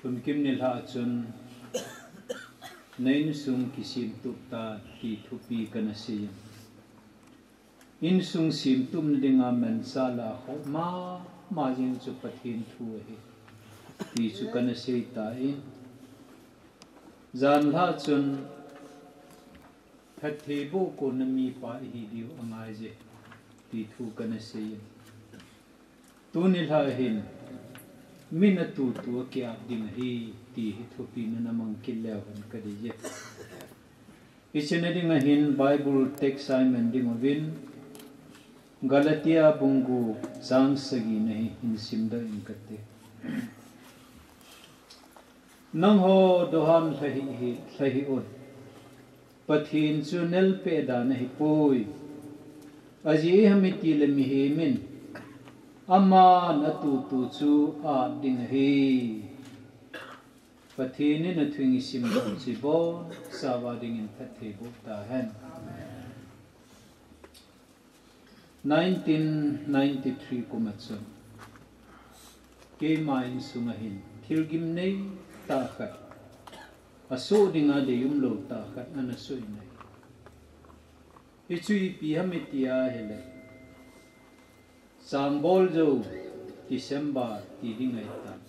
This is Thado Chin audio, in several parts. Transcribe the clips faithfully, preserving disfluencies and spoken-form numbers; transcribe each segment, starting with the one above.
Tunkim nilhah chun, na insung kisemtup tan ti thupi kana seiyin. Insung semtupna dinga manchah lah a khoh mama jing chu Pathen thu ahi, ti chu kana seitan. Janlhah chun, phattheiboh kona mipa ihi diu angaije, ti thu kana seiyin. Tuni nilhah hin, min atutu a kiat ding ahi, ti hi thupina namang kit leu hen kadeiye. Hiche na dinga hin Bible text ahi man ding uvin, Galatia bung gup chang sagi na hi hin simdoh inge kati. Nangho dohan lha hih, lha hih un. Pathen chu nelpeh dan ahipoi. Ajeh ipi ham itile mihem in aman atutu chu at ding ahi. Pathen in athu isim ding chu ibonchauva dingin phatthei boh tahen. Nineteen ninety-three kum a chun keima insunga hin thil gimnei tah khat, asoh dinga deium lou tah khat ana soh in ahi. Hichu ipi ham iti ahile, changbol jou December ti ding ahitai.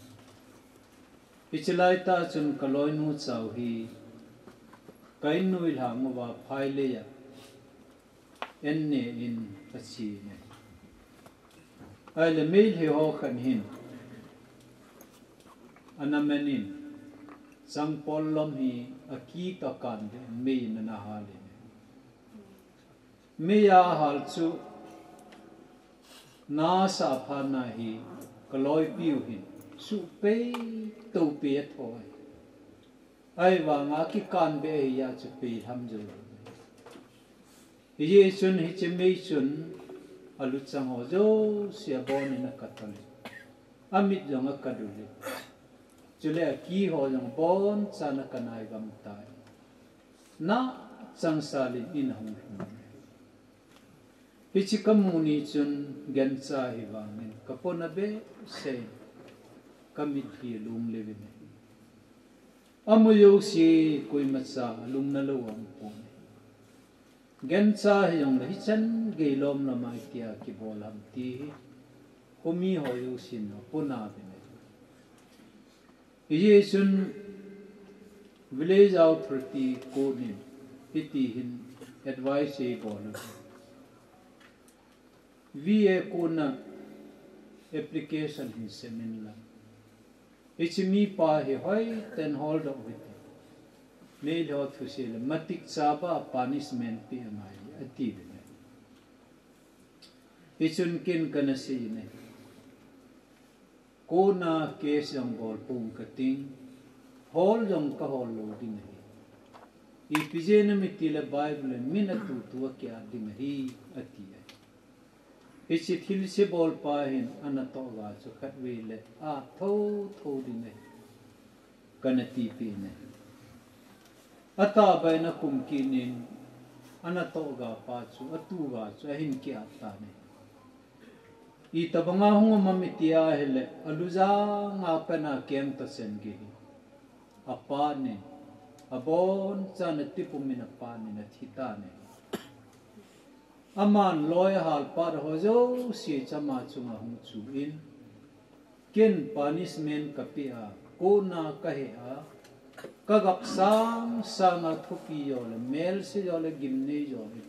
Hiche laitah chun kaloinu chau hi ka in noilang uva phai leiya an neh in ache in ahi. Ahile Meitei ho khat hin ana man in, changpol lom hi akitoh kan ding mei in ana hal in ahi. Mei ahal chu nasa phat na hi kaloipiu hin suhpei toupei atho ahi. Ahivanga kikan be ahi a chu pei lham jou. Hijeh chun hiche mei chun aluchang ho jouse abonin akatol in, amit jong akadul in, chule akiho jong abonchan akanai gam tai. Na changsal in in ahung lhung. Hiche kamu ni chun gancha ahi vangin kapona behseh in, kamitlhi alung lheh in ahi. Amu jouse koimacha alungna lou aum pon ahi. Gancha hijongle hichan gei lom lama itia kibol ham ti hi khomi ho jousen apona uvin ahi. Hijeh chun Village Authority Court in hiti hin advice eibol uve. V A Court na application hin sem inlang, hiche mipa hi hoiten holdoh uhite. Meitei ho thusei le matik chaba punishment pe angai ati uve. Hichun ken kana sei in ahi. Kona case jong bol ponge kating, hol jong kahol lou ding ahi. Ipi jeh ham itile Bible in min atutu a kiat ding ahi, ati ahi. Hiche thilse bolpa hin anatoh ga chu khatvei le athou thou ding ahi, kana tipeh in ahi. Atahbeh in akum kit in, anatoh ga pa chu, atu ga chu ahin kiat tan ahi. Itobanga hung um ham iti ahile, alujang a pat a keng toh chan gei hi apat in, abonchan atipum in apat in athi tan ahi. Aman loi ahal pat ho jouse chu ama chunga hung chuh in, ken punishment kapeh a, kona kahe a, kagap sang sang a thupi jo le, melse jo le, gimnei jo le,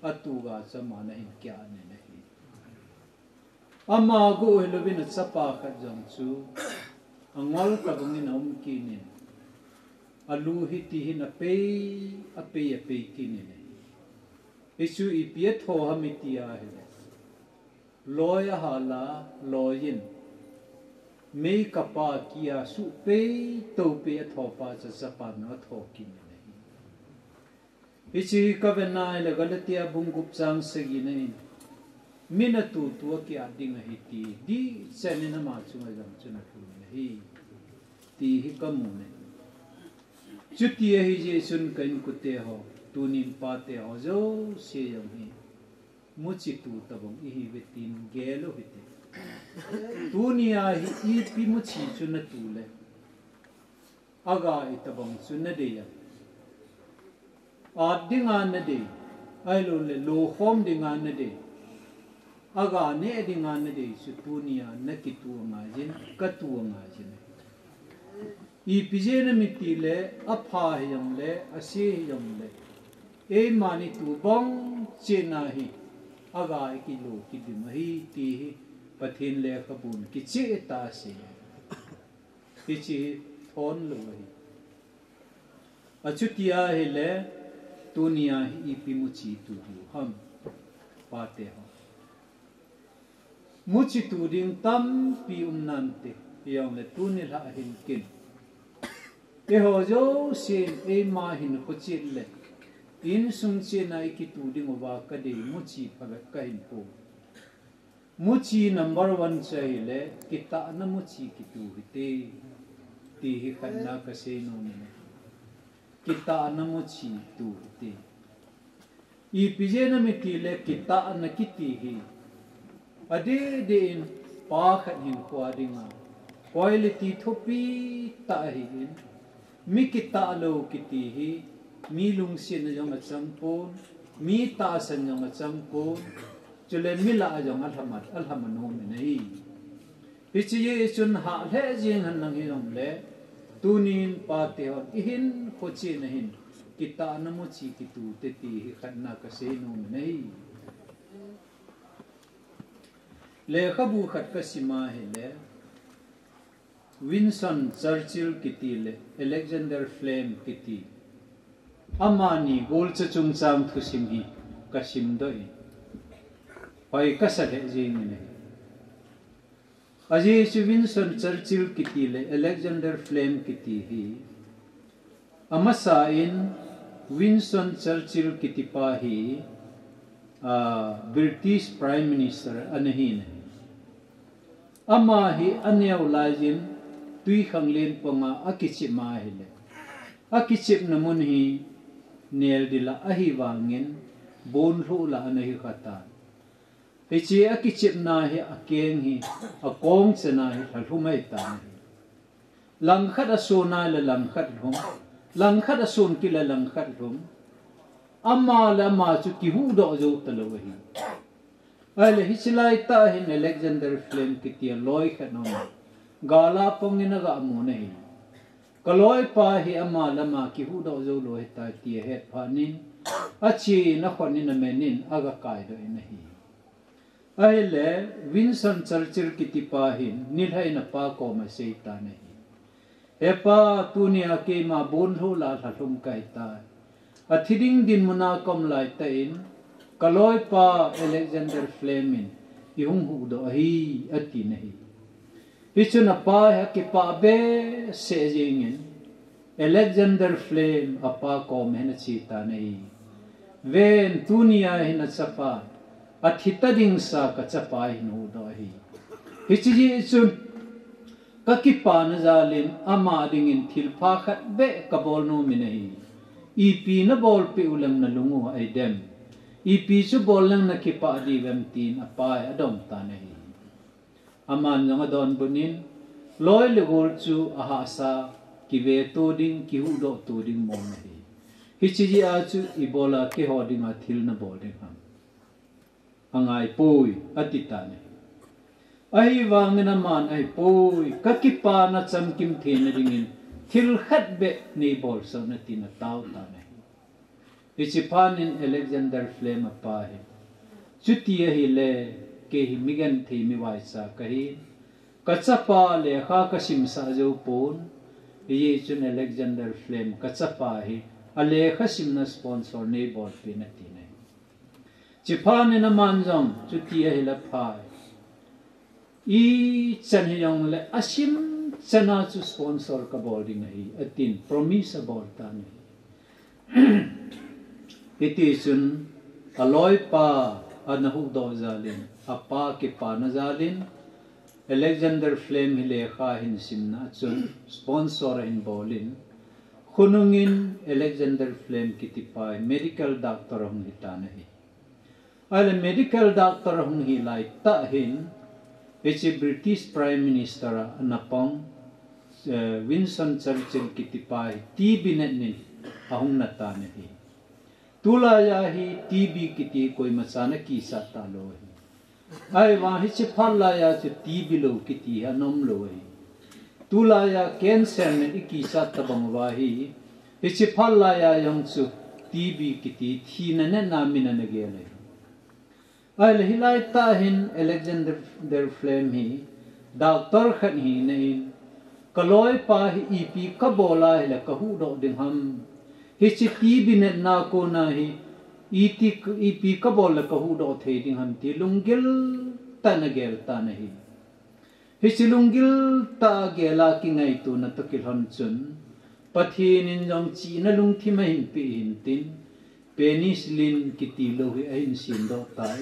atu ga chu aman ahin kiat in ahi. Ama go hilouvin achapa khat jong chu angol tobang in aum kit in, alu hiti hin apei, apei, apei kit in ahi. Hichu ipi atho ham iti ahile, loi ahal a, loi in meikapa kia suhpei toupei athopa chu achapa nu atho kit in ahi. Hiche hi kaven ahile Galatia bung gup chang sagi na in, min atutu a kiat ding ahi ti dihchan in ama chunga jong chun alhung in ahi, ti hi kamu in ahi. Chuti ahijeh chun ka inkote ho, tunin pate ho jouse jong hi muchi tu tobang ihiuve tin gel uhite. Tunia hi ipi muchi chu natu le, Aga itobang chu nadei a. At dinga nadei. Ahilouleh lokhom dinga nadei. Aga neh dinga nadei chu tunia nakitu angaiyin, katu angaiyin. Ipi jeh inem itile, apha hijongle, ase hijongle, eima nitu bang chena hi, aga ikilo kidim ahi, ti hi Pathen lekhabun kicheh tah a asei. Hiche hi thon lou ahi. Achuti ahile, tunia hi ipi muchi tu diu ham, pate ho. Muchi tu ding tampi um nante, hijongle tuni lhah hin kin. Eiho jousen eima hinkho chet le insung chetna ikitu ding uva kadei muchi phabep kahin po. Muchi number one chu ahile, kitahna muchi kitu hite, ti hi khatna kasei nom e. Kitahna muchi tu hite. Ipi jeh inem itile, kitahna kiti hi, adeh deh in pa khat hinkho dinga quality thupi tah ahin, mi kitah lou kiti hi, mi lungsetna jong achang pon, mi tahsan jong achang pon, chule mi lah a jong alhama, alhama nom in ahi. Hiche jeh chun hah lheh jeng henlang hijongle, tunin pate hon ihinkho chetna hin, kitahna muchi kitu te ti hi khatna kasei nom in ahi. Lekhabu khat kasim ahile, Winston Churchill kiti le Alexander Fleming kiti, amani golcha chungchang thusim hi kasimdoh in, hoi kasa lheh jeng in ahi. Ajeh chu Winston Churchill kiti le Alexander Fleming kiti hi, amasa in Winston Churchill kiti pa hi, ah, British Prime Minister ana hi in ahi. Ama hi aneo laiyin twikhanglen ponga akichep ahile, akichepna mun hi neldil a ahivangin bonlhoh lah a ana hi khatan. Hiche akichepna hi akeng hi, akong chana hi lhalhum ahitan ahi. Langkhat ason a le langkhat lhum, langkhat ason kit le langkhat lhum. Ama le ama chu kihuhdoh jou talou ahi. Ahile hiche laitah hin Alexander Fleming kiti a loi khat aum in, gal a pangin aga mun ahi. Kaloipa hi ama le ama kihuhdoh joulou ahitai ti ahet phatnin, achen akhotnin amenin aga kaidoh in ahi. Ahile Winston Churchill kitipa hin nilhah in apa koma aseitan ahi. He pa, tunia keima bonlhoh lah a lhalhum kahitai. Athi ding dinmuna kaum laitah in, kaloipa Alexander Fleming in eihung huhdoh ahi, atin ahi. Hichun apa hi akipah behseh jengin, Alexander Fleming apa koma ahin achetan ahi. Ven, tunia hi nachapa, athi tading sa kachapa ahin huhdoh ahi. Hiche jeh chun, kakipana jalin ama dingin thilpha khat beh kabol nomin ahi. Ipi nabolpeh uleng nalung u aidem. Ipi chu bol leng nakipah diu vem, tin apa hi adom tan ahi. Aman jong adonbut in, loi le gol chu ahahsa, kiveto ding, kihuhdohto ding mong ahi. Hiche jeh a chu ibola keiho dinga thil nabol ding ham. Angaipoi, atitan ahi. Ahivangin aman ahipoi, kakipana chamkim theina dingin thil khat beh neibolsah un, atin ataotan ahi. Hiche phatnin Alexander Fleming apa hi, chuti ahile, kei hi migenthei mivaicha kahin, kachapa lekha kasimsah jou pon, hijeh chun Alexander Fleming kachapa hi, alekha simna sponsor neibolpeh in, atin ahi. Hiche phatnin aman jong chuti ahile phai, ichan hijongle asim chana chu sponsor kabol ding ahi, atin promise aboltan ahi. Hitichun aloipa ana huhdoh jalin, apa kipana jalin, Alexander Fleming hi lekha ahin simna chun sponsor ahin bolin, khonungin Alexander Fleming kitipa hi medical doctor ahung hitan ahi. Ahile medical doctor ahung hi laitah hin, hiche British Prime Minister a anapang Winston Churchill kitipa hi T B natnin ahung natan ahi. Tulaiya hi T B kiti koimachan akisah talou ahi. Ahivang hiche phat laiya chu T B lou kiti hi ana umlou ahi. Tulaiya cancer natnin ikisah tabang uva hi, hiche phat laiya jong chu T B kiti thina natna min ana gel ahi. Ahile hilai tah hin Alexander Fleming hi doctor khat hina in, kaloipa hi ipi kabol a hile kahuhdoh ding ham, hiche T B natna kona hi ipi kabol le kahuhdoh thei ding ham ti lunggil tah in agel tan ahi. Hiche lunggil tah a gel a kingaitona toh kilhon chun, Pathen in jong chihna lungthim ahin peh hintin, penicillin kitilou hi ahin semdoh tan,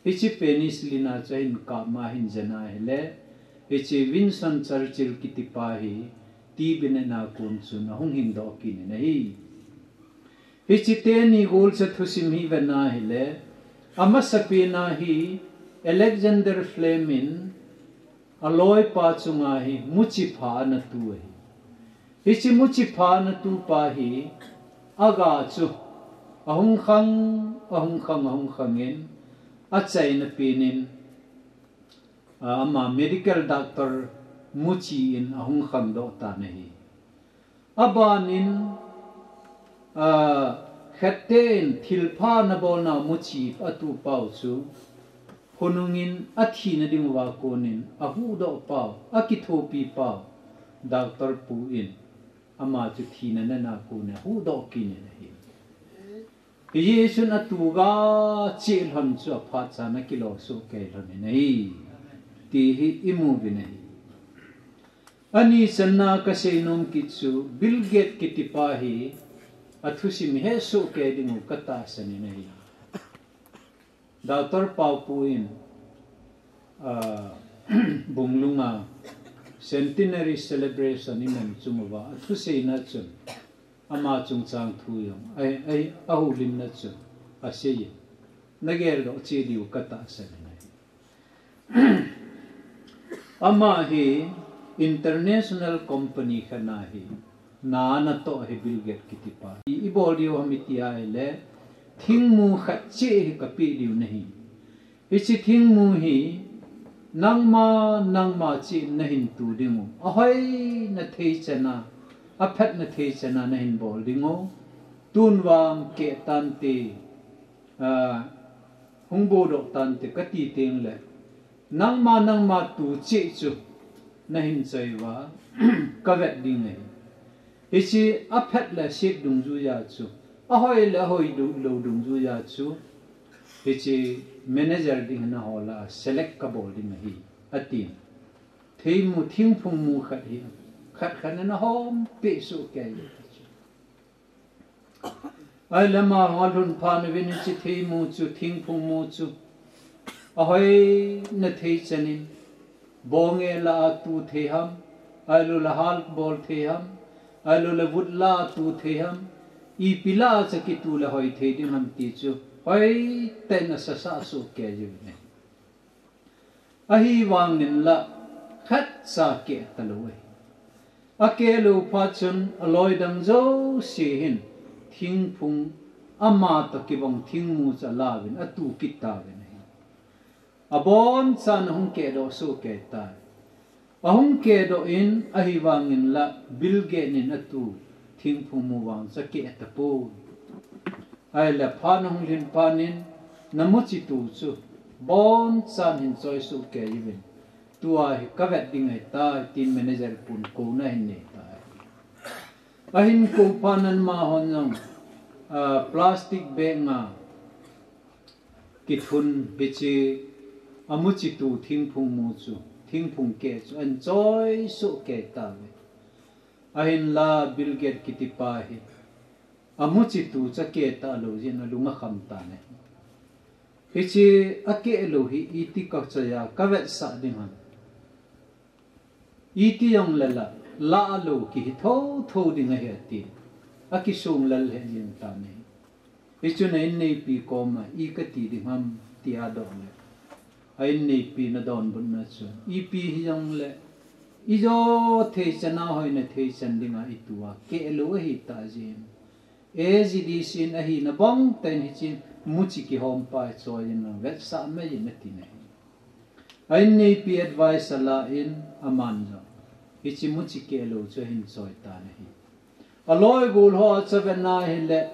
hiche penicillin a chu ahin kap ma ahin jen ahile, hiche Winston Churchill kitipa hi T B natna kon chun ahung hingdoh kit in ahi. Hiche teni gol chu thusim hi ven ahile, amasapen a hi Alexander Fleming in aloipa chunga hi muchi pha ana tu ahi. Hiche muchi pha ana tupa hi aga chu ahung khang, ahung khang, ahung khang in, achaina pen in, ama medical doctor muchi in ahung khangdoh tan ahi. Aban in, khat ten thilpha nabolna muchi atupau chu khonung in athina dinguva konin ahuhdoh pau, akithopi pau, doctor pu in ama chu thina natna konin ahuhdoh kit in ahi. Hichun atu ga cheh lhon chu aphat chan akilo sohkei lhon in ahi, ti hi imu uvin ahi. Ani channa kaseinom kit chu Bill Gates kitipa hi athusim hi hesoh kei dingu katahsan in ahi. Doctor Paopu in Bunglunga centenary celebration iman chung uva athuseina chun ama chungchang thu jong ahoulimna chun aseiyin, nageldoh cheh diu katahsan in ahi. Ama hi international company khat na hi na anatoh hi Bill Gates kitipa hi. Ibol diu ham iti ahile, thingmu khat cheh hi kapeh diu nahi. Hiche thingmu hi nangma, nangma cheh nahin tu dingu, ahoi nathei chana, aphat nathei chana nahin bol dingu. Tun vang keh tante, hung bodoh tante kati tengle, nangma, nangma tu cheh chu nahin choi uva kavet ding ahi. Hiche aphat le aset dungjuiya chu, ahoi le ahoi lou dungjuiya chu, hiche manager ding hina ho lah a select kabol ding ahi, atin. Theimu, thingphung mu khat hi, khat khat in ahom peh sohkei u chu. Ahile amaho alhun phat uvin hiche theimu chu, thingphung mu chu, ahoi nathei chanin, bong e lah a tu thei ham, ahiloule hal bol thei ham, ahiloule vut lah a tu thei ham, ipi lah a chu kitu le hoi thei ding ham ti chu hoitah in asasah sohkei uvin ahi. Ahivangin lah khatcha keh talou ahi. Akeh lou phat chun aloi dang jouse hin thingphung, ama toh kibang thingmu chu alauvin atu kit tauvin ahi. Abonchan ahung kehdoh sohkei tai. Ahung kehdoh in, ahivangin lah Bill Gates in atu thingphung mu vang chu akeh tapoi. Ahile phat ahung lhin phat in, namuchi tu chu abonchan hin choi sohkei uvin, tua hi kavet ding ahitai, tin manager pun kouna ahin nei tai. Ahin kou phat in amahon jong plastic bag a kithun hiche amuchi tu thingphung mu chu, thingphung keh chu ahin choi sohkei tauve. Ahinla Bill Gates kitipa hi amuchi tu chu akeh talou jeh in alung akham tan ahi. Hiche akeh lou hi iti kachoi a kavetsah ding ham? Iti jongle lah, lah lou kihi thotho ding ahi atin, akisong lel lheh jeng tan ahi. Hichun a inneipi koma i kati ding ham tia adoh le, a inneipi in adonbutna chu, ipi hijongle Ijo thei chana hoina thei chan dinga itu a keh lou ahi ta jin. A G D C in ahina bang ten hichi muchi kihom pa choi in vetsah mai in ati nei. A inneipi advice ala in aman jo. Hichi muchi keh lou chu hin choi ta nei. Aloi gul ho a chu aven a hile,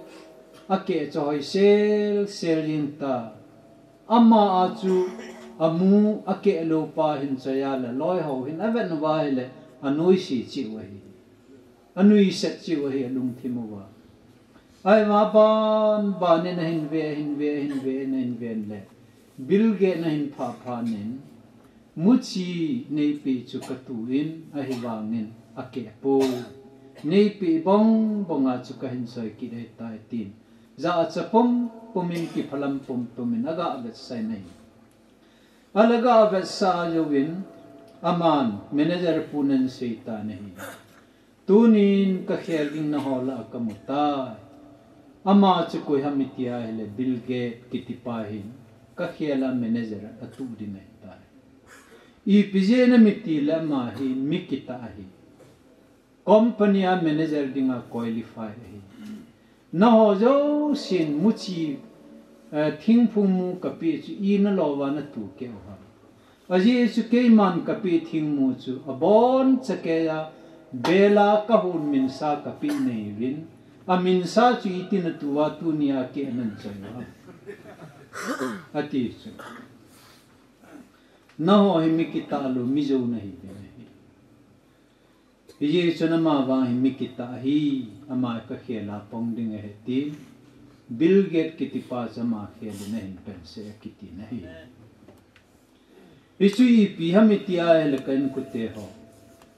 akeh chu hoi sel sel jing ta. Ama a chu amu akeh lou pa hin choi a le, loi ho hin aven uva hile, anuisi chiu ahi. Anuiset chiu ahi, alungthim uva. Ahivang ban ban in ahin ve, ahin ve, ahin ve, ahin ve le. Bill Gates in ahin phah phat in, muchi neipi chu katu in, ahivangin akeh poi. Neipi bang banga chu kahin choi kit ahitai tin. Jacha pum pum in kiphalam pum pum in aga vetsah nei. Ala ga vetsah jouvin, aman manager pu in asei ta nei. Tunin kakhel ding naho lah a kamu tai. Ama chu koi ham iti a hile Bill Gates kiti pa hin kakhel a manager atu ding ahitai. Ipi jeh inem iti le ama hi mi kitah ahi. Company a manager dinga qualify ahi. Naho jousen muchi, eh, thingphung mu kapeh chu ina lou va natu keu ham. Ajeh chu keiman kapeh thingmu chu abon chakei a bela kahon minsa kapeh nei uvin, aminsa chu iti natu a tunia keh nan choi uva. Ati chu. Naho hi mi kitah lou mi jou nahi ve. Hijeh chun ama vang hi mi kitah ahi, ama kakhel a pang ding ahi ti. Bill Gates kiti pa chu ama khel in ahin pensah akiti nei. Hichu ipi ham iti a hile ka inkote ho.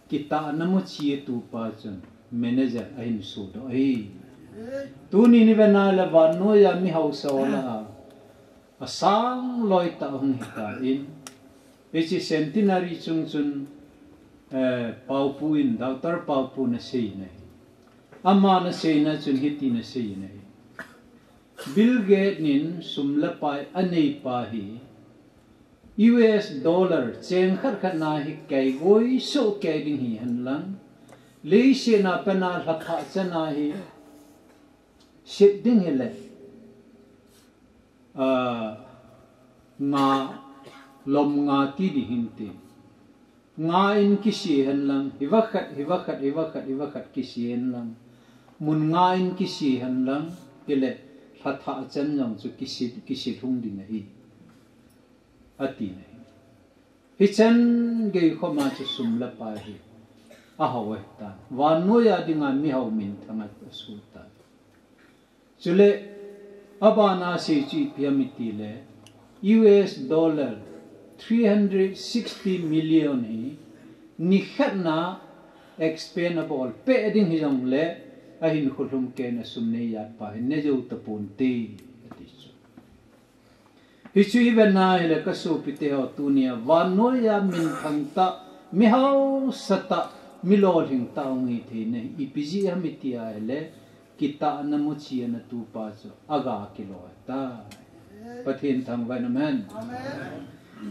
Kitahna muchi atu pa chun manager ahin sodoh ahi. Tuni niven a le vannoi a mi hausa ho lah a asang loi tah hung hita in. Hichi centenary chung chun, eh, Paopu in, Doctor Paopu in asei nei. Ama in aseina chun hiti in asei nei. Bill Gates in sum le pai anei pa hi U S dollar cheng khat khat na hi kei goi so kei ding hihen lang. Leiset a pat a lha thah chan a hi set ding hile. Ah, nga, lom nga ti ding hin ti. Nga in kisi hen lang, hiva khat, hiva khat, hiva khat, hiva khat kisi hen lang. Mun nga in kisi hen lang, hile lha thah chan jong chu kisi, kisi lhung ding ahi. Ati nei. Hichan gei khoma chu sum le pai hi. Ahao ahitan. Vannoi a dinga mi hao minthang a asu tan. Chule, abana sei chu ipi ham iti le, U S dollar three hundred sixty million hi, ni khat na expend abol peh ding hijong le, ahin kholhum kei na sum nei jat pa hi, nei jou tapon te, ati chu. Hichu iven a hile ka sopite ho tunia, vannoi a minthang tah, mi hausa tah, mi lolhing tah hung hi thei nei, ipi jeh ham iti a hile, kitahna muchi atu pa chu aga kiloi tai. Pathen thangvah in, amen. Amen.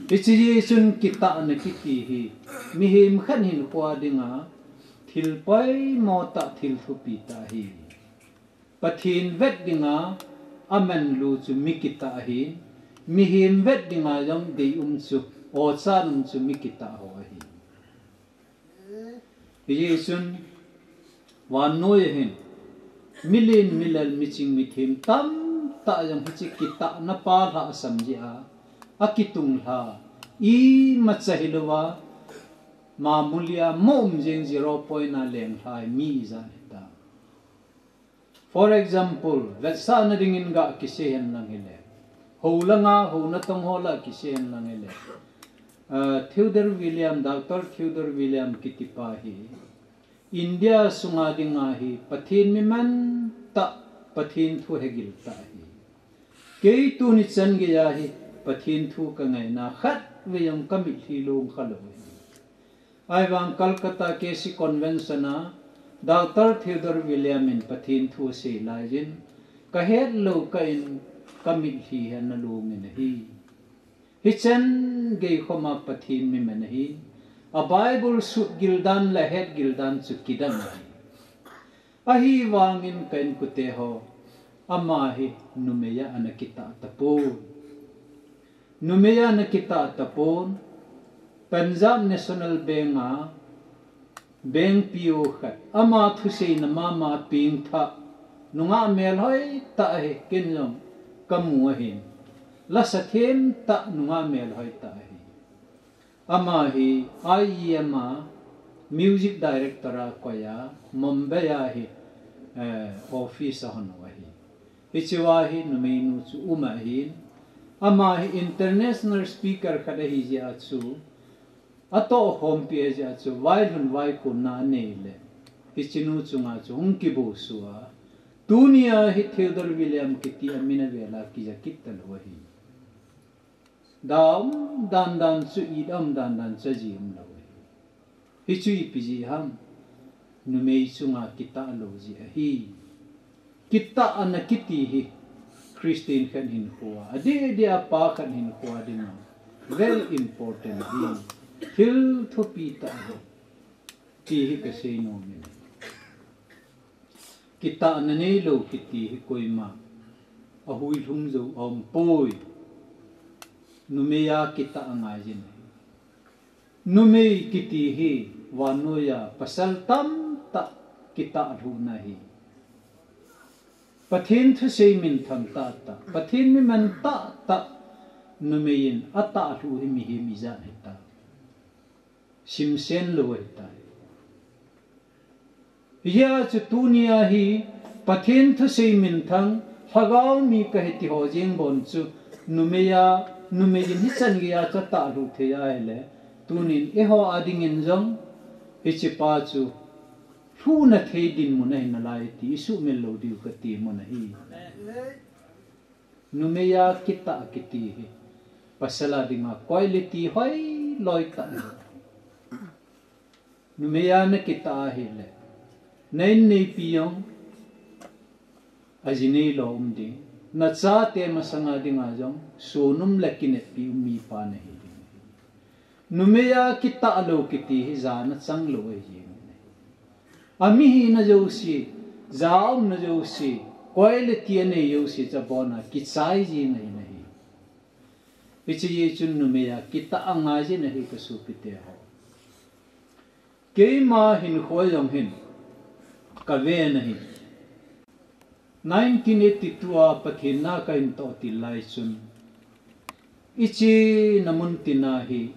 Hichi jeh chun kitahna kiti hi, mihem khat hinkho a dinga, thil poimo tah, thil thupi tah ahi. Pathen vet dinga, amanlu chu mi kitah ahi. Mihem vet dinga jong deium chu, ochan um chu mi kitah ho ahi. Hijeh chun, vannoi a hin, milen milal miching mithem tamtah jong hichi kitahna pa lhasam jeh a, akitung lha, imacha hilouva, mamuli a mo um jeng zero point a leng lha hi mi ijat hita. For example, vetsahna dingin ga kisei hen lang hile. Hou langa, hou natong ho lah kisei hen lang hile. Ah, Theodore William, Doctor Theodore William kiti pa hi. India sunga dinga hi Pathen mi man tah, Pathen thu hegil tah ahi. Kei tuni chan geiya hi Pathen thu kangaina khatvei jong kamitlhi long khalou ahi. Ahivang Calcutta K C Convention a Doctor Theodore William in Pathen thu asei laiyin, kahet lou kah in kamitlhi hi ana long in ahi. Hichan gei khoma Pathen mi man ahi. A Bible sut gildan le het gildan chu kidang ahi. Ahivangin ka inkote ho, ama hi numei a ana kitah tapon. Numei a ana kitah tapon. Punjab National Bank a bank P O khat. Ama thuseina mama pengthah. Nungah melhoi tah ahi, ken jong kamu ahin. Lasa them tah, nungah melhoi tah ahi. Ama hi I E M a music director a koi a, Mumbai a hi, eh, office a hon u ahi. Hichea hi numeinu chu um ahin. Ama hi international speaker khat ahi jeh a chu, atohkhompi ahi jeh a chu, vailhun vaikhonna anei le, hichenu chunga chu hung kibosuh a, tunia hi Theodore William kiti a min avel a kija kit talou ahi. Da um dandan chu, it um dandan chu aji umlou ahi. Hichu ipi jeh ham? Numei chunga kitah lou jeh ahi. Kitahna kiti hi Christian khat hinkhoa, adeh deh a pa khat hinkhoa dinga very important ahi. Thil thupi tah ahi. Ti hi kasei nom in. Kitahna neilou kiti hi koima ahuilhung jou aumpoi. Numei a kitah angai jin ahi. Numei kiti hi vannoiya pasal tamtah kitah lhuhna ahi. Pathen thusei minthang tahtah, Pathen mi man tahtah numei in atah lhuh hi mihem ijat hitam? Simsen lou ahitai. Hijeh a chu tunia hi Pathen thusei minthang, lhagao mi kahi ti ho jeng bon chu, numei a, numei in hichan geiya chu atah lhuh thei ahile, tunin eiho a dingin jong hichepa chu lhuhna thei dinmun ahi nalai ti isuhmil lou diu kati mun ahi. Numei a kitah kiti hi pasal a dinga quality hoiloi tah ahi. Numei a nakitah ahile, na inneipi jong aji neilou um ding, nachate masanga dinga jong sonum le kineppi um mipa nahi ding. Numei a kitah lou kiti hi jana chang lou ahi jeng in ahi. Amihina jouse, jaumna jouse, quality anei jouse chu abona kichai jeng ahi nahi. Hiche jeh chun numei a kitah angai jin ahi kasopite ho. Keima hinkho jong hin kaven ahi. Nineteen eighty-two a Pathen na kahin toh til lai chun, ichena mun tina hi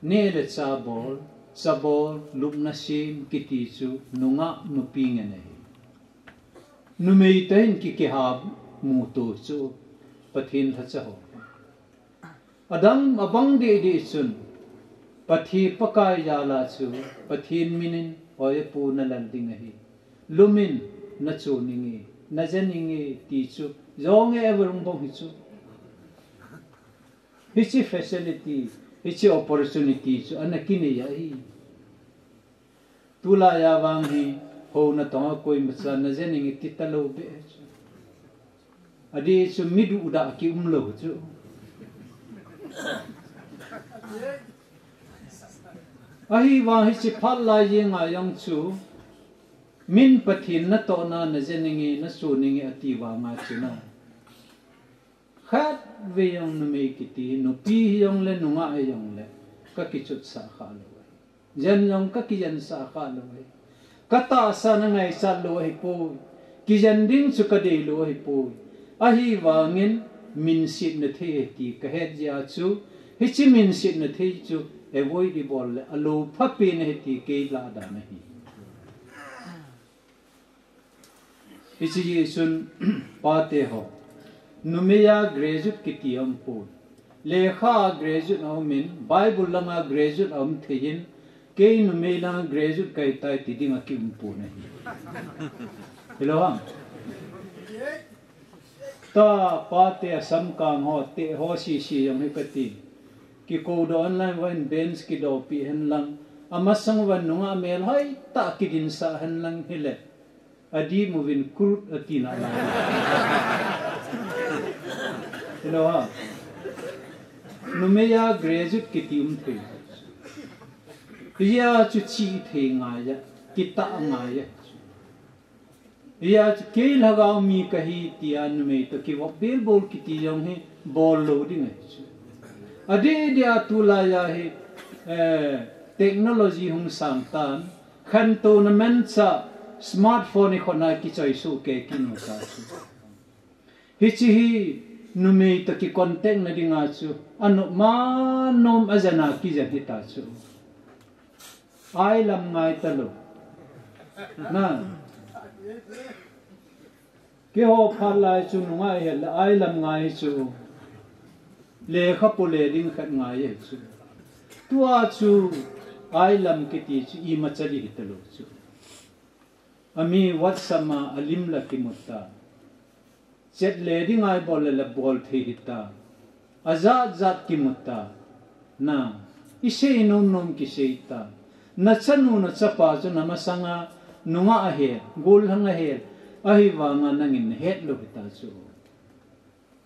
neh le chah bol, chabol, lupna sem kiti chu nungah nupi ngen ahi. Numei toh hin kikiham muto chu Pathen lhacha ho. Adang abang deh deh chun, Pathen Pakai jal a chu, Pathen min in, oi apu nalal ding ahi. Lum in, nachon inge, najen inge, ti chu, jong e everyone bong hi chu. Hiche facility, hiche opportunity chu, ana kinei ahi. Tulai a vang hi, houna tonga koimacha najen inge ti talou beh chu. Adeh chu mi duhdah kium lou chu. Ahivang hiche phat lai jenga jong chu, min Pathen natohna najen inge, nachon inge ati vanga chu na. Khatvei jong numei kiti, nupi hijong le, nungah hijong le, kakichotsah kha lou ahi. Jen jong kakijensah kha lou ahi. Katahsan angaichat lou ahipoi. Kijen ding chu kadei lou ahipoi. Ahivangin minsetna thei ahi ti kahet jeh a chu, hiche minsetna thei chu avoid ibol le alou phapen ahi ti kei lahdan ahi. Hiche jeh chun, pate ho, numei a graduate kiti aumpon. Lekha a graduate aumin, Bible langa graduate aum thei in, kei numei langa graduate kahitai ti dinga kiumpon ahi. Hilou ham? Tua pate a samkang ho, teh ho sese jong hi kati. Kikoudoh henlang, vahin bench kidohpeh henlang, amasang uva nungah melhoi tah kidinsah henlang hile, adih uvin kurut ati nalai. Hilou ham? Numei a graduate kiti um thei. Hijeh a chu chih thei ngai a, kitah ngai a. Hijeh a chu kei lhagao mi kahi tia numei toh kivop bilbol kiti jong hi bol lou ding ahi chu. Adeh deh a tulai a hi, eh, technology hung sang tan, khantouna manchah smartphone i khut a kichoi soh kei kit u ta chu. Hiche hi numei toh kicontact na dinga chu, anop ma nom a jana kijen hita chu. Ai lam ngai talou. Na. Keiho phat lai chu nungah hel le ai lam ngai chu. Lekha po le ding khat ngai e chu. Tua chu ai lam kiti chu imacha ding hitalou chu. Ami WhatsApp ma alim la kimu ta. Chat le ding a ibol le la bol thei hita. Ajat jat kimu ta. Na, isei nom nom kisei ta. Na chanu na chapa chu na masanga nungah ahel, gollhang ahel, ahivanga nangin nahet lou hita chu.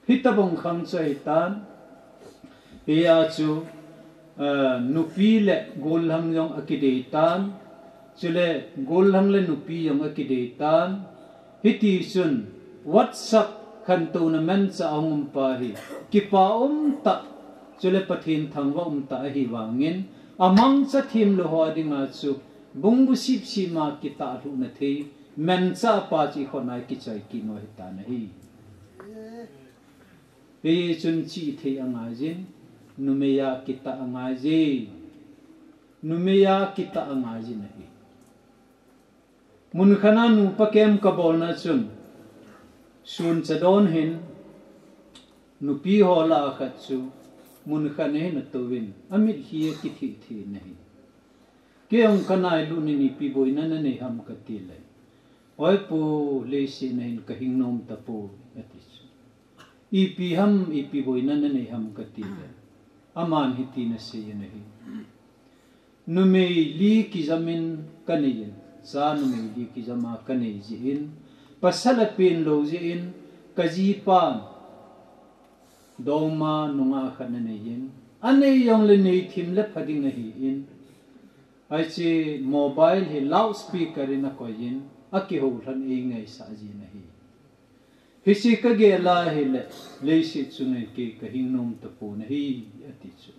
Hitobang khang chu ahitan. Hijeh a chu, eh, nupi le gollhang jong akidei tan. Chule gollhang le nupi jong akidei tan. Hitichun WhatsApp khantouna manchah a hung um pa hi kipa um tah, chule Pathen thangvah um tah ahivangin, amangcha themlou ho dinga chu bungbu sipsip ma kitah lhuhna thei manchah pa chu i khut a kichoi kit u ahitan ahi. Hichun chih thei angaijin, numei a kitah angaijin, numei a kitah angaijin ahi. Mun khat a nupa camp kabolna chun, sun chadon hin, nupi ho lah a khat chu, mun khat a hin atouvin, amitlhi akithih thih in ahi. Kei jong kanailut in ipi boina nanei ham kati le. Oi pu, leiset a hin kahing nom tapoi, ati chu. Ipi ham, ipi boina nanei ham kati le. Aman hitin asei in ahi. Numei li kijamin kanei in, cha numei li kijama kanei jeh in, pasal apen lou jeh in, kajipan dongma nungah khat anei in, anei jongle neithim le pha ding ahin, hiche mobile hi loudspeaker in akoiyin, akihoulhan eingaisah jin ahi. Hiche kagel a hile, leiset chunga kei kahing nom tapon ahi, ati chu.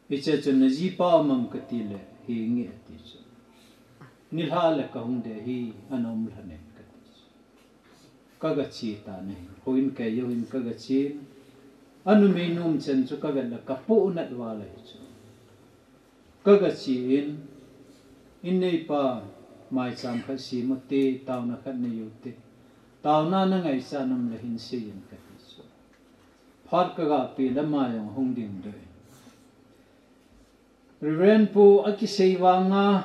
Hiche chun najipa um am kati le, henge ati chu. Nilhah le kahung ding ahi, ana umlhon in kati chu. Kaga che tan ahi, houin kaijou in kaga che in. Anumei nom chen chu kavet le kapoh nat val ahi chu. Kaga che in, inneipa maicham khat sem ute, taona khat nei ute. Taona nangaichat nom le hin seiyin kati chu. Phat kaga peh le ama jong ahung dingdoh in. Reverend pu akisei vanga,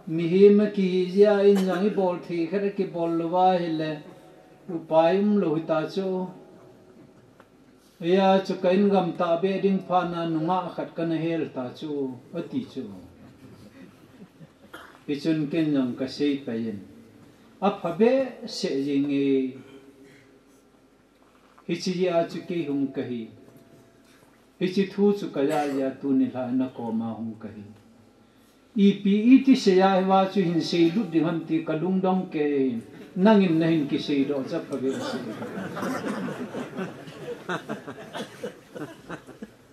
mihem akihi jeh a in jong ibol thei khat akibol louva ahile, upai umlou hita chu. Hijeh a chu ka in gamtah beh ding phat na nungah khat kana hel ta chu, ati chu. Hichun ken jong kasei pai in, apha behseh jenge. Hiche jeh a chu kei hung kahi. Hiche thu chu kajah jeh a tuni lha nakoma hung kahi. Ipi iti seiya hiva chu hin seilut ding ham ti kalungdong kei in. Nangin nahin kiseidoh chu apha behseh.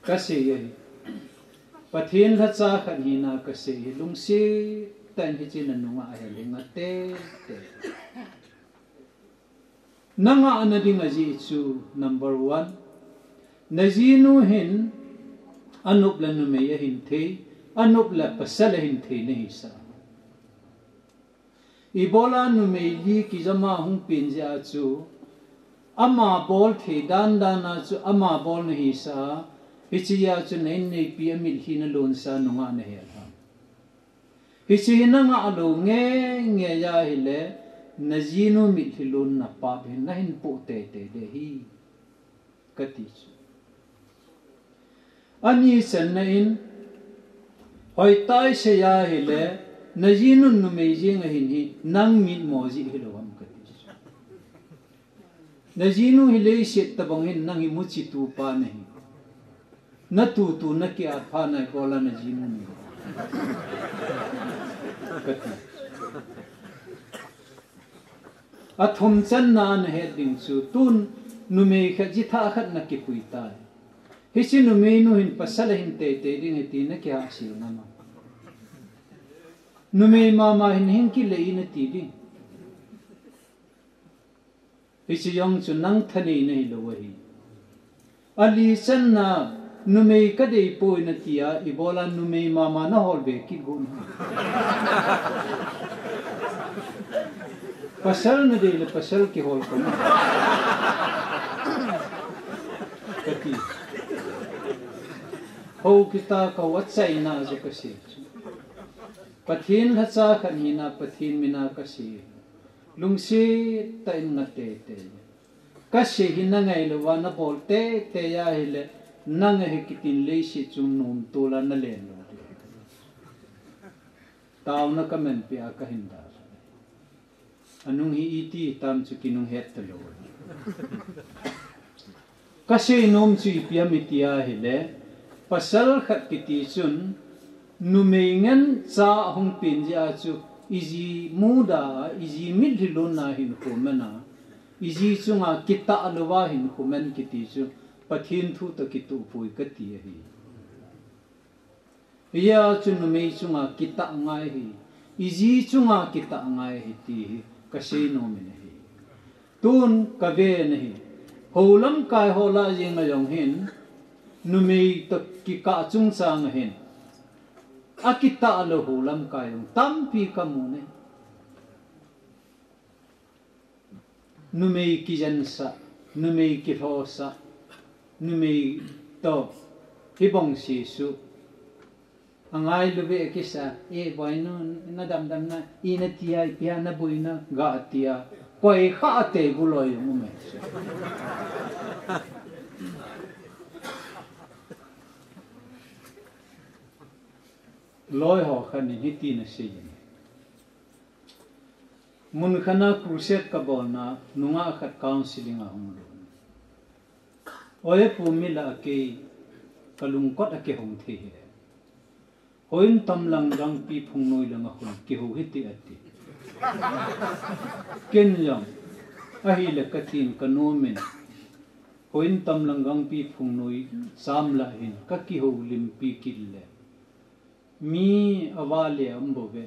Kasei ahi. Pathen lhacha khat hina kasei hi lungset tah in hiche nanungah ahel inge ate. Nangahna ding ajeh chu number one. Najinu hin anop le numei ahin thei, anop le pasal ahin thei nahisah. Ibola numei li kijama hung pen jeh a chu, ama bol thei dan dan a chu ama bol nahisah, hiche jeh a chu na inneipi amitlhi nalonsa nungah nahel ham. Hiche hi nangah lou ngeingei ahile, najinu mitlhi lonna pap hi nahin poh teitei ding ahi, kati chu. Ani channa in, hoitah iseiya ahile, najinun numei jeng ahin hi, nang mitmo jeh hilou ham kati chu. Najinu hi leiset tobang hin nang hi muchi tupa nahi. Na tutu na kiat phat na ibola na ji mu mi. Kati. Athum channa na het ding chu tun numei khat ji thah khat na kipui tai. Hiche numei nu hin pasal ahin teitei ding ahi ti na kihahsel ngam a. Numei mama hin hing kit le ina ti ding. Hiche jong chu nang thanei na hilou ahi. Ali channa numei ka dei poi na ti a, ibola numei mama na hol be kit gon ham. Pasal na dei le pasal kihol kon. Kati. Hou kita ka hou achaina jo ka sei chu. Pathen lhacha khat hina Pathen mina ka sei. Lungset tah in nga teitei. Ka sei hi na ngailouva na bol teitei ahile, nang ahi kitin leiset chung nom tol a na len lou ding. Taona ka manpeh a ka hin dalha. Anung hi iti tam chu kinung het talou. Ka sei nom chu ipi ham iti ahile, pasal khat kiti chun, numei ngen cha ahung pen jeh a chu, iji muda a, iji mitlhi lonna hinkho man a, iji chunga kitah louva hinkho man kiti chu, Pathen thu toh kitoh poi kati ahi. Hijeh a chu numei chunga kitah ngai ahi, iji chunga kitah ngai ahi ti hi ka sei nom in ahi. Tun ka ven ahi. Hou lamkai ho lah jeng a jong hin, numei toh kikah chungchang a hin, akitah lou hou lamkai jong tampi ka mu e. Numei kijensah, numei kilhosah, numei toh hibang sesuh. Angailou ve kisa, e boinu, na damdam na, ina ti a, ipi a na boina, ga ti a, koi kha a te gu loi jong um e. Loi ho khat in hiti na sei in. Mun khat a crusade ka bolna, nungah khat counseling a hung lhun. Oi pu mi lah a kei ka lungkot a kihong thei hih e. Houin tam lang gangpi phungnoi lang a khun kihou hite ati. Ken jong, ahile ka tin ka nom in. Houin tam lang gangpi phungnoi cham lah hin ka kihou limpi kit le. Mi a vale a um bouve.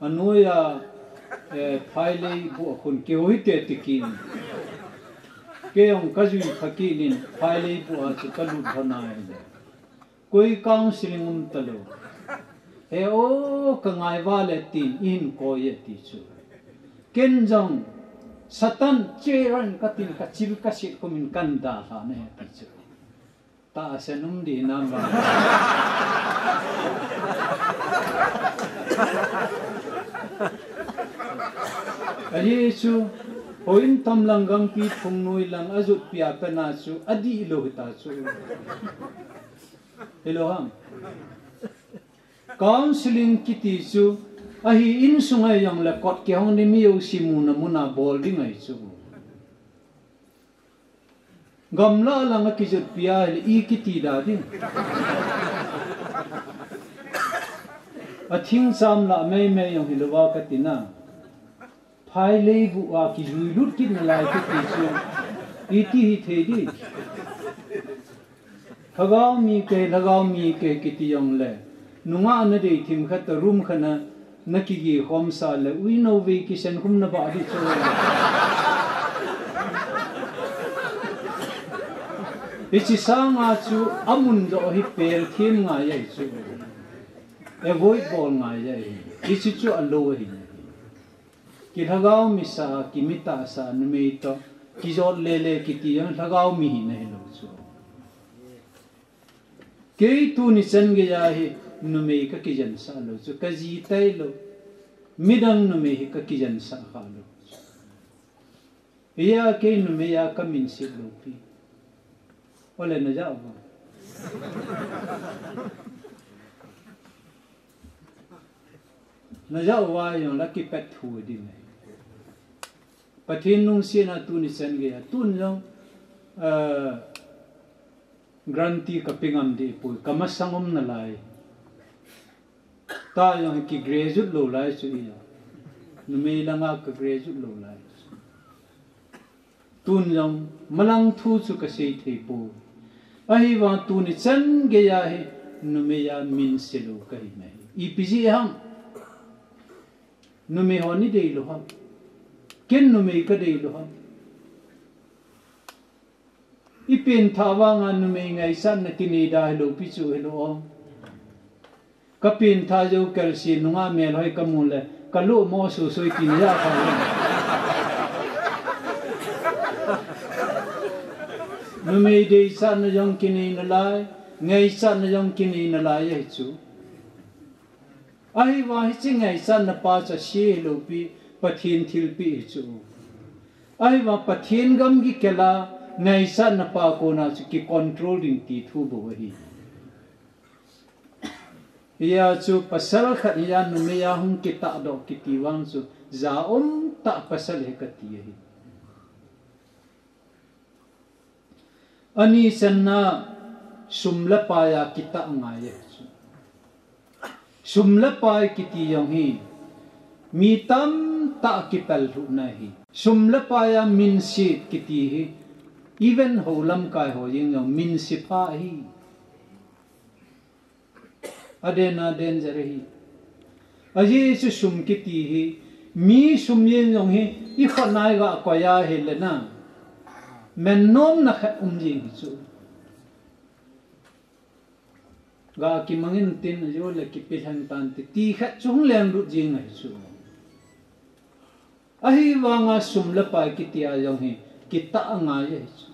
Anoi a, eh, phailei bu a khun kihou hite ti kit in. Kei jong ka jui pha kit in phailei bu a chu ka lut lhon a ahile. Koi counseling um talou. He o ka ngai vale tin i hin koi e ti chu. Ken jong Satan che ran ka tin ka chil ka sit kum in kan dalha na he ti chu. Tahsan um di nam vang. Ahi chu, houin tam lang gangpi phungnoi lang a jotpi a pat na chu, adih lou hita chu. Hilou ham. Counseling kiti chu, ahi insung a jong le kot kihong ni mi jouse muna muna bol ding ahi chu. Gamla lang a kijotpi a hile i kiti da ding. A thing cham lah meimei jong hilou va ka tina. Phailei bu a kijui lut kit nalai kiti chu. Iti hithei di. Lhagao mi kei, lhagao mi kei kiti jong le. Nungah na dei thim khat a room khat a na kigeh khom sah le, ui no vei kisen khum na bah di chu. Hiche sanga chu amun joh hi pel them ngai ahi chu. Avoid bol ngai ahi. Hiche chu alou ahi. Kilhagao mi sa, kimitah sa, numei toh kijot lele kiti jong lhagao mi hina hilou chu. Kei tuni chan geiya hi numei ka kijensah lou chu, ka ji tailou. Midang numei hi ka kijensah kha lou chu. Hia kei numei a ka minset lou pi. Ole na ja uva. Na ja uva jong la kipet thu ding e. Pathen lungsetna tuni chan geiya, tun jong, eh, Guarantee ka pe ngam deh poi, ka masang um nalai. Tah jong hi ki graduate lou lai chu i a. Numei langa ka graduate lou lai. Tun jong malang thu chu ka sei thei poi. Ahivang tuni chan geiya hi numei a min se lou ka hi nahi. Ipi jeh ham? Numei hon i dei lou ham? Ken numei ka dei lou ham? I pengthah vanga numei ngaichatna kinei da hilou pi chu hilou o. Ka pengthah jou kelse nunga melhoi ka mu le, ka lo mo sosoi tina ja kha. Numei deichatna jong kinei nalai, ngaichatna jong kinei nalai ahi chu. Ahivang hiche ngaichatna pa chu ase hilou pi, Pathen thilpeh hi chu. Ahivang Pathen gamgi kela ngaichatna pa kona chu ki control ding ti thu bou ahi. Hia chu pasal khat hia numei a hung kitahdoh kiti vang chu ja um tah pasal hi kati ahi. Ani channa sum le pai a kitah ngai ahi chu. Sum le pai kiti jong hi mi tamtah kipel lhuhna ahi. Sum le pai a minse kiti hi even hou lamkai ho jeng jong minse pha ahi. Aden a danger ahi. Ajeh chu sum kiti hi, mi sum jeng jong hi, i khut nai ga koi a hile na. Mennomna khat um jeng hi chu. Ga kimangin tin ajo le kipe lheng tante ti khat chu hung lenglut jeng ahi chu. Ahivanga sum le pai kiti a jong hi, kitah angai ahi chu.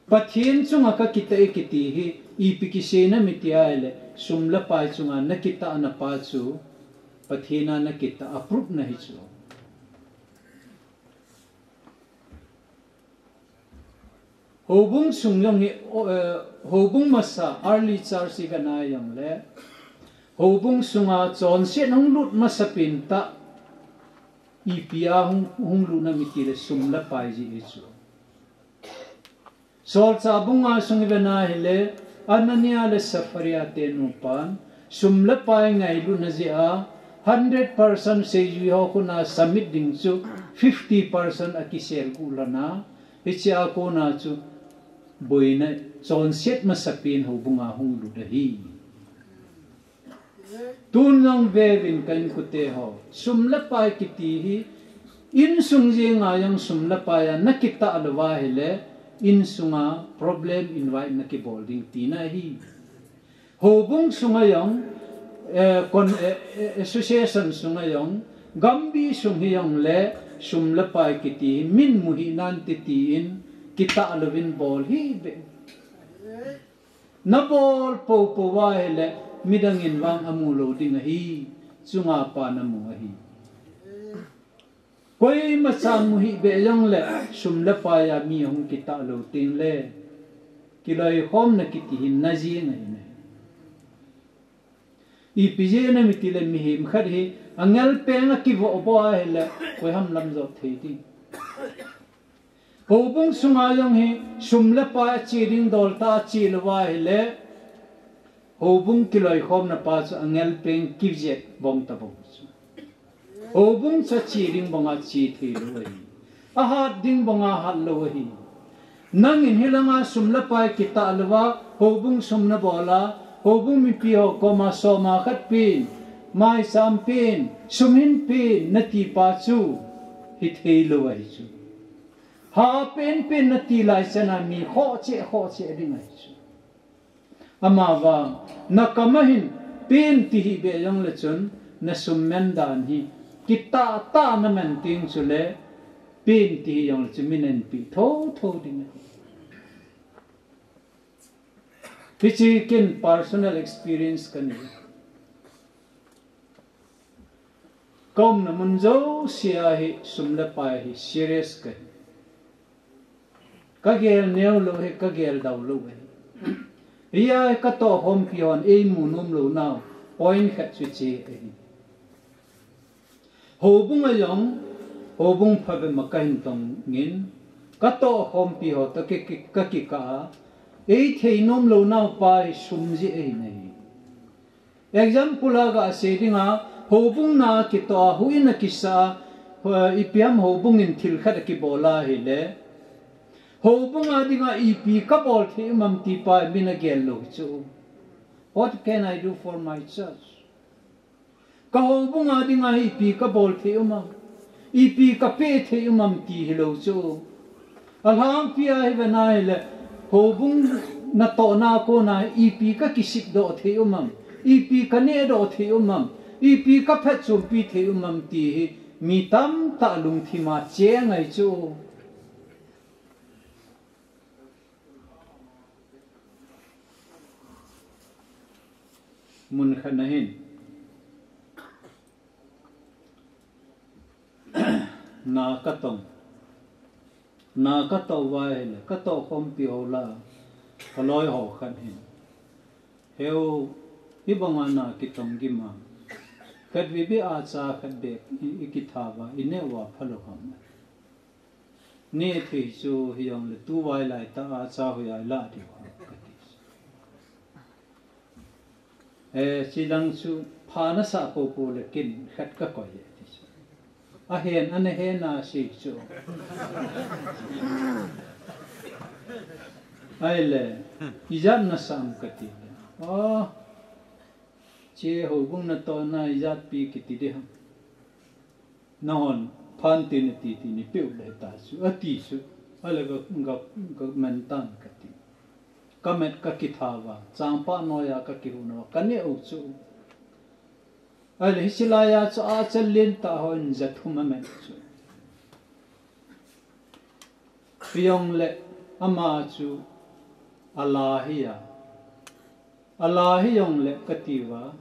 Pathen chunga ka kitah e kiti hi, ipi kisei nam iti ahile, sum le pai chunga na kitahna pa chu, Pathen a na kitah a proof na hi chu. Houbung sung jong hi, o, eh, houbung masa, early church i vet na jong le, houbung sunga chonset hung lut masapen tah, ipi a hung, hung lut nam iti le sum le pai jeh hi chu. Solchah bung nga sung i vet na hile, Anania le Sapphira te nupan, sum le pai ngailutna jeh a, hundred percent seijui ho khut a submit ding chu, fifty percent a kisel gu lhon a, hiche a kona chu, boina chonset masapen houbung a hung lut ahi. Tun jong veuvin ka inkote ho. Sum le pai kiti hi, insung jenga jong sum le pai a na kitah lou va hile, insunga problem invite na kibol ding tina ahi. Houbung sunga jong, eh, kon, eh, eh, association sunga jong, gambi sung hi jong le, sum le pai kiti hi, min mu hih nante tin, kitah louvin bol hih beh. Na bol poupou va hile, midang in vang amu lou ding ahi, chunga pa na mu ahi. Koima cha mu hih beh jong le, sum le pai a mi ahung kitah lou teng le, kiloikhomna kiti hi na jeng ahi ne. Ipi jeh nam iti le mihem khat hi, angel peng a kivoh boh a hile, koi ham lam jot thei ding. Houbung sunga jong hi sum le pai a che ding dol tah a che lou va hile, houbung kiloikhomna pa chu angel peng kijet bong ta bong chu. Houbung chu che ding banga che thei lou ahi. Ahat ding banga hat lou ahi. Nangin hilanga sum le pai kitah lou va, houbung sum na bol a, houbung mipi ho koma soma khat pen, maicham pen, sum hin pen, na ti pa chu, hithei lou ahi chu. Ha pen pen na ti lai chana mi khoh cheh, khoh cheh ding ahi chu. Ama vang, na kama hin pen ti hih beh jong le chun, na sum men dan hi, kitah tah na men teng chule, pen ti hi jong le chun min en pi tho tho ding ahi. Hiche ken personal experience ka nei. Ka umna mun jouse a hi sum le pai hi serious ka hi. Ka gel neo lou hi, ka gel dau lou hi. Hia hi ka tohkhompi hon ei mu nom lou nau, point khat chu che ahi. Houbung a jong, houbung phabep ma ka hin tong in, ka tohkhompi ho toh ki, ki, ka kikah a, Eithei nom lou naupa hi sum jeh ahi nai. Example a gasei dinga, houbung na kitoh a, huhhingna kisa a, ipiam houbung in thil khat akibol a ahile, houbung a dinga ipi kabol thei um am ti pa min agel lou chu. What can I do for my church? Ka houbung a dinga ipi kabol thei um am, ipi kapeh thei um am ti hilou chu. Alhangpi a hi ve nai le, houbung natohna kona ipi kakisip doh thei um am, ipi kaneh doh thei um am, ipi kaphatchompi thei um am ti hi mi tamtah lungthim a cheng ahi chu. Mun khat na hin, na katong, na katoh uva ahile, katoh khompi ho lah a, kaloi ho khat hin, "Heu, hibanga na kitong gim a, khatvei beh a cha khat beh i, ikitha uva, ineh uva phalou ham?" Neh thei chu hijongle tu vailai tah a cha hoiya ilah diu ham, kati. Eh, chilang chu pha nasah popo le ken khat kakoi e, ati chu. Ahen, ana hen a sei chu. Ahile, ijat nasah am kati le, "Oh, che houbung natohna ijat pi kiti ding ham? Nahon phan tin ati tin ipeh u le ta chu," ati chu. Ahile ka, ka, kaman tan kati. Kamet kakitha uva, changpah noiya kakihou uva, kaneh u chu. Ahile hiche laiya chu ahcha lentah hon jathum amet chu. Hijongle ama chu ala hi a. Ala hijongle kati uva,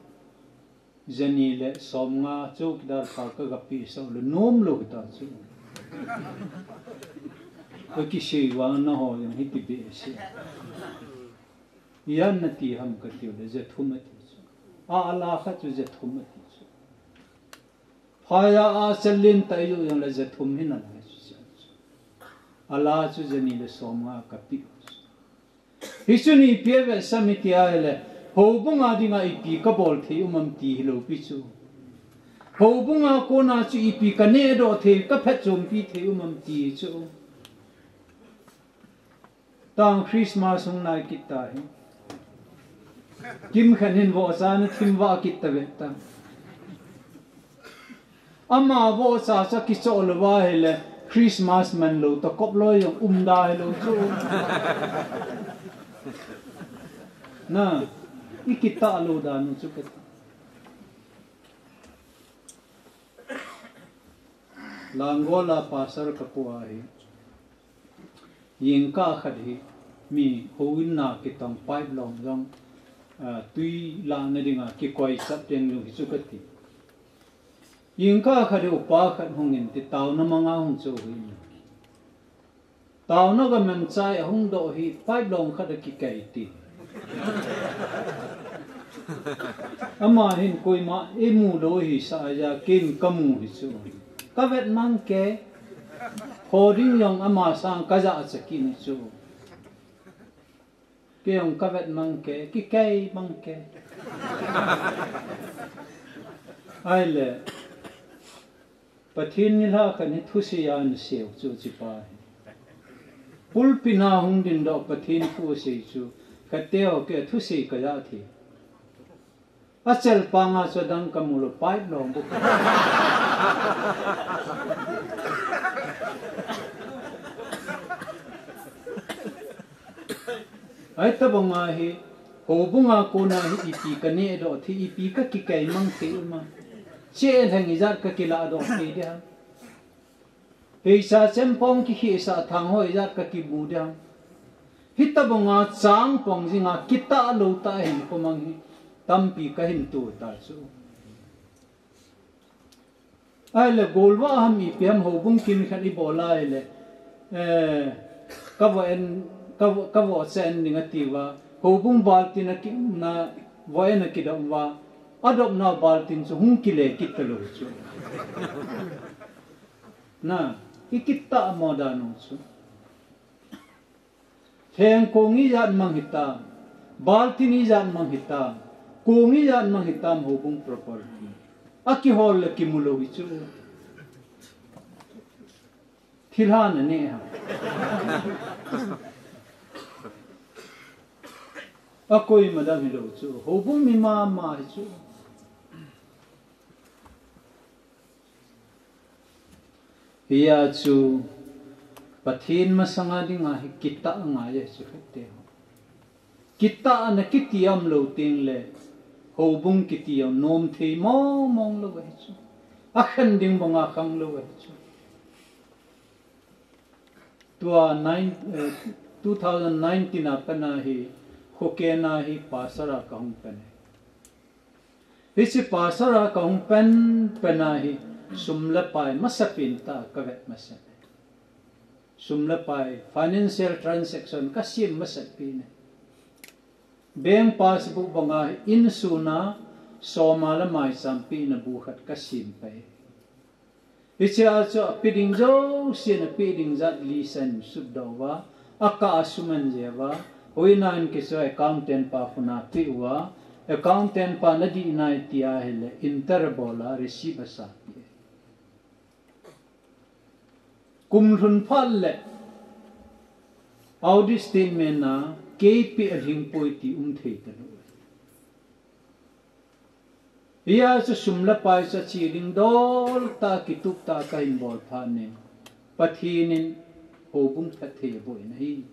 jani le somnga chowkidar pa kagapeh sah u le nom lou hita chu. Kakisei uva naho jong hiti behseh. Ijat nati ham kati u le jathum ati chu. A, ala khat chu jathum ati chu. Phaiya ahcha lentah ijoh jongle jathum hi nalai chu, chu. Ala chu jani le somnga kapeh u chu. Hichun ipi avetsah em iti ahile, houbung a dinga ipi kabol thei um am ti hilou pi chu. Houbung a kona chu ipi kaneh doh thei, kaphatchompi thei um am ti chu. Tang Christmas hung nai kit tahi. Kimkhen hin vohcha na thim vah kit tave ta. Ama vohcha cha kichoh lou va ahile Christmas man lou tah kop loi jong um da hilou chu. Na, ikitah lou dan u chu kati. Langol a pastor kapu ahi. Jingkah khat hi mi houin na kitong pipe long jong, ah, tui lahna dinga kikoi chap teng jong hi chu kati. Jingkah khat hi upa khat hung in ti taona manga hung chu hi. Taona ga man chai ahung doh hi pipe long khat a kikai ti. Ama hin koima imu lou hi sa aja ken kamu hi chu. Kavet mang ke. Ho ding jong ama sang kajah cha kit ni chu. Kei jong kavet mang ke, kikai mang ke. Ahile, Pathen nilhah khat hi thusei a ana sei u chu hichepa hi. Pulpit a hung dingdoh Pathen thu asei chu, khatte ho kei a thusei kajah thei. Achel panga chu adang kamu lou, pipe long bou. Ahitobang a hi, houbung a kona hi ipi kaneh doh thei, ipi kakikai mang thei um a. Chelheng ijat kakilah doh thei ding ham. Peicha chempong kikhehsah thang ho ijat kakimu ding ham. Hitobang a chang pong jing a kitah lou tah hin komang hi tampi kahin to ta chu. Ahile golvah ham ipi ham houbung kin khat ibol a ahile, eh, kavoh en, kavoh, kavohcha en ding ati uva, houbung baltin a ki, na, voh en a kidop uva, adopna baltin chu hung kile kit talou chu. Na, ikitah mo dan u chu. Heng kong ijat mang hitam, baltin ijat mang hitam, kong ijat mang hitam houbung property. Akihol le kimu lou hi chu. Thilha na ne ha. Akoi madam hilou chu. Houbung mi mama hi chu. Hia chu Pathen masanga dinga hi kitah ngai ahi chu hete ho. Kitahna kiti aum lou teng le, houbung kiti ahi nom thei mong mong lou ahi chu. Akhen ding banga khang lou ahi chu. Tua nine, eh, two thousand nineteen a pat a hi, Khokena hi pastor a kahung pan e. Hiche pastor a kahung pan, pan a hi, sum le pai masapen tah kavet masat e. Sum le pai, financial transaction kasem masat pen e. Bank passbook banga hi insung a soma le maicham pehna bu khat kasem pai. Hichea chu ape ding jousen ape ding jat list a sutdoh uva, akah a sum ahin jeh uva, hoinan kichoi accountant pa khut a pe uva, accountant pa nadih nai tia ahile enter abol a receipt asah peh. Kum lhun phat le audit statement a kei peh alhing poi ti um thei talou. Hia chu sum le pai chu ache ding dol tah kitup tah kahin bol phat in, Pathen in houbung phatthei aboh in ahi.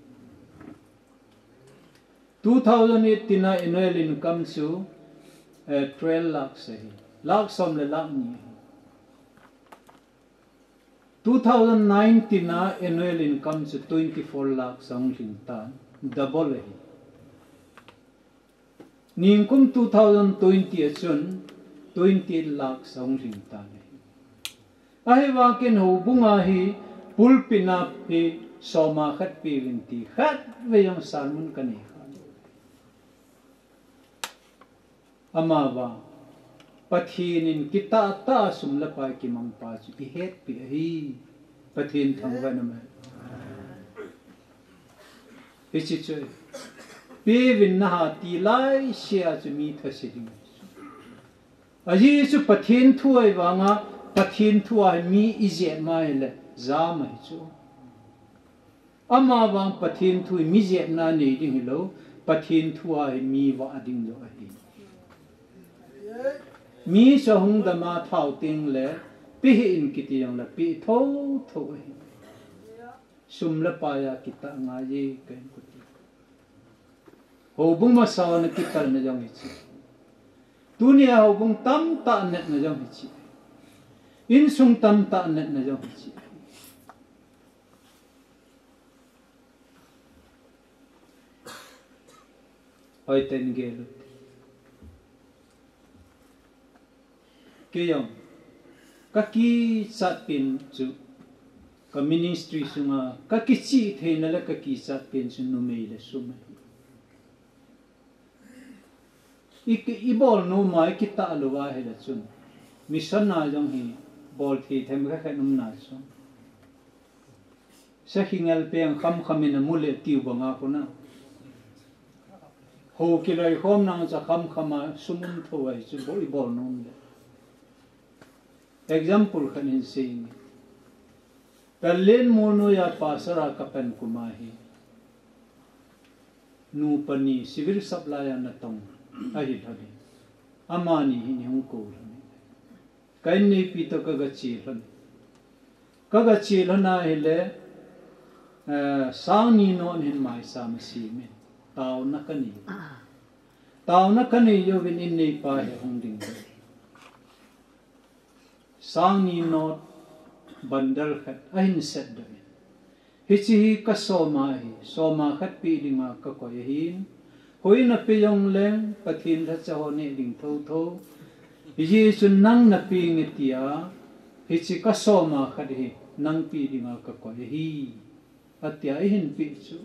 Two thousand eighteen a annual income chu, eh, twelve lakhs ahi. Lakh som le lakh ni ahi. Two thousand nineteen a annual income chu twenty-four lakhs ahung lhing tan, double ahi. Ningkum two thousand twenty a chun twenty-eight lakhs ahung lhing tan ahi. Ahivangin houbung a hi pulpit a hi soma khat peuvin ti khatvei jong sermon kanei kha lou. Amavang, Pathen in kitah tah a sum le pai kimang pa chu ihetpi ahi. Pathen thangvah in um hen. Hiche chu, peuvin naha ti laisea chu mi thase ding. Ajeh chu Pathen thu ahi vanga, Pathen thu a hi mi ijep ma ahile, jam ahi chu. Amavang Pathen thu hi mi jepna nei ding hilou, Pathen thu a hi mi vah ding jong ahi. Mi chu ahung dam a thao teng le, pehih in kiti jongle peh thotho ahi. Sum le pai a kitah ngai e kahin kiti. Houbung masa a ana kikalna jong hiche. Tunia houbung tamtah natna jong hiche. Insung tamtah natna jong hiche. Hoitah in gel ute. Kei jong, kakichat pen chu, ka ministry sunga, kakichih theina le kakichat pen chu numei le sum ahi. I, ibol nom a, ikitah lou ahile chun, mission a jong hi, bol thei themkhat khat umna chu. Sakhi ngel peng khamkham in amu le tiu banga kona. Hou kiloikhomna chu khamkham a sum um tho ahi chu bol, ibol nom le. Example khat hin sei inge. Pallel Molnoiya pastor a kapan kum a hi. Nupa ni civil supply a natong ahi lhon e. Amani hin eihung kou lhon e. Ka inneipi toh kaga che lhon. Kaga che lhon ahile, eh, sang ni note hin maicham asem in. Taona kanei. Taona kanei jouvin inneipa hi ahung ding. Sang ni note bundle khat ahin set doh in. Hiche hi kasoma ahi, soma khat peh dinga kakoi ahin. Hoiya napeh jongleng, Pathen lhacha ho neh ding thotho. Hijeh chun nang napeh inge tia, hiche kasoma khat hi, nang peh dinga kakoi ahi. Atia eihin peh chu.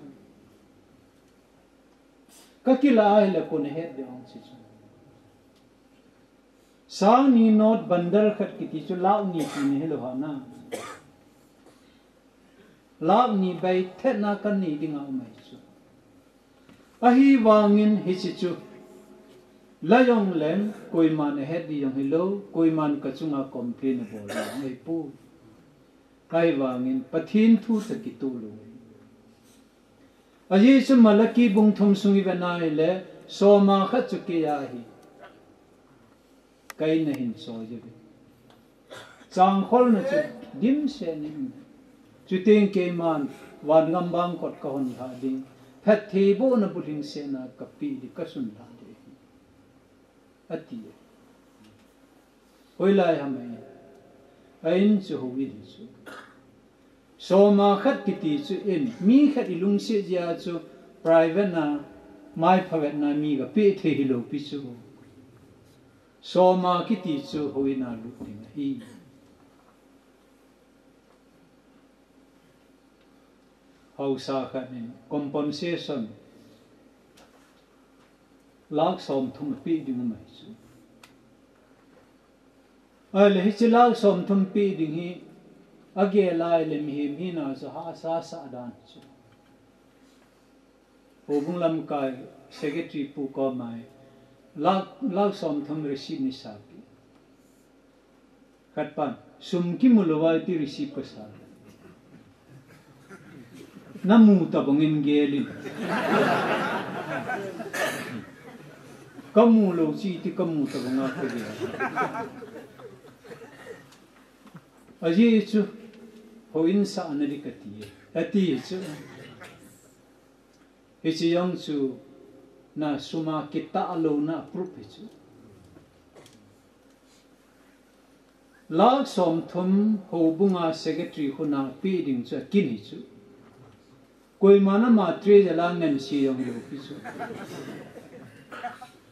Kakilah ahile koi in ahet ding ham hiche chu. Sang ni note bundle khat kiti chu lakh ni tina hilou ham. Lakh ni bei thetna kanei dinga um ahi chu. Ahivangin hiche chu la jong leng, koiman ahet ding jong hilou, koiman kachunga complain abol ding jong ahipoi. Ahivangin Pathen thu toh kitoh lou. Ajeh chu Malachi bung thum sung ivet na hile, soma khat chu kei ahi. Kahin hin choi jeh uve. Changkholna chu dimset in. Chuteng keiman vangam bangkot kahon lha ding, phattheibohna bulhingsetna kapeh ding, kasun lha ding, ati. Hoilai ham ahi? A in chu houin chu. Soma khat kiti chu in, mi khat ilungset jeh a chu private na, maiphavetna mi kapeh thei hilou pi chu. Soma kiti chu houin a lut ding ahi. Haosa khat in compensation lakh somthum apeh ding ahi chu. Ahile hiche lakh somthum peh ding hi, agel a ahile mihem hina chu hahsa sah dan chu. Houbung lamkai secretary pu koma hi lakh, lakh somthum receipt neisah peh. Khat pan, sum kimu louva iti receipt kasa? Namu tobangin gel in. Kamu lou chu iti kamu tobanga kagel? Ajeh chu houin sahna ding kati e, ati chu. Hiche jong chu na suma kitah louna proof hi chu. Lakh somthum houbunga secretary khut a peh ding chu akin hi chu. Koiman ama treasurer la ngansi jong lou pi chu.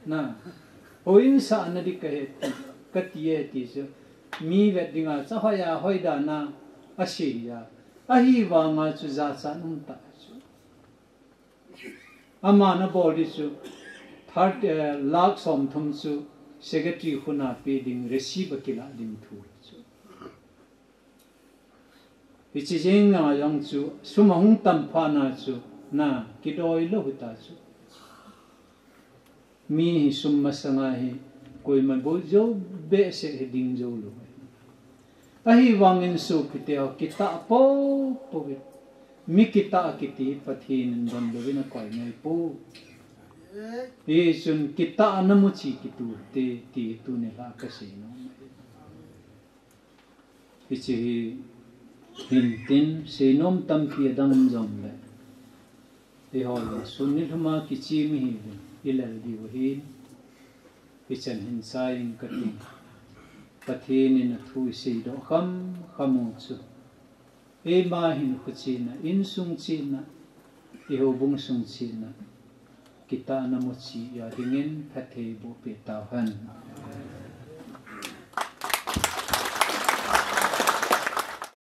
Na, houin sahna ding kahi ti, kati e ti chu. Mi vet dinga chu hoiya, hoidan a asei hi a. Ahivanga chu jachat um tah chu. Aman abol ding chu, thirty, eh, lakh somthum chu secretary khut a peh ding, receipt akilah ding thu chu. Hiche jenga jong chu, sum ahung tam phat na chu, na, kidoi lou hita chu. Mi hi sum masanga hi, koima boi jou behseh hi ding jou lou. Ahivangin sopite ho, kitah poupou ve. Mi kitah kiti Pathen in donlouvin akoi ngai poi. Hichun kitahna muchi kitoh te, ti tuni lha kasei nom ahi. Hiche hi hintin, seinom tampi adang um jongle, eiho jong sun nilhum a kichim ihiuvin, ilel diu ahin, hichan hin chai inge kati. Pathen in athu iseidoh kham kham u chu, eima hinkho chihna, insung chihna, ihoubung sung chihna, kitahna muchi a dingin phatthei boh peh tauhen.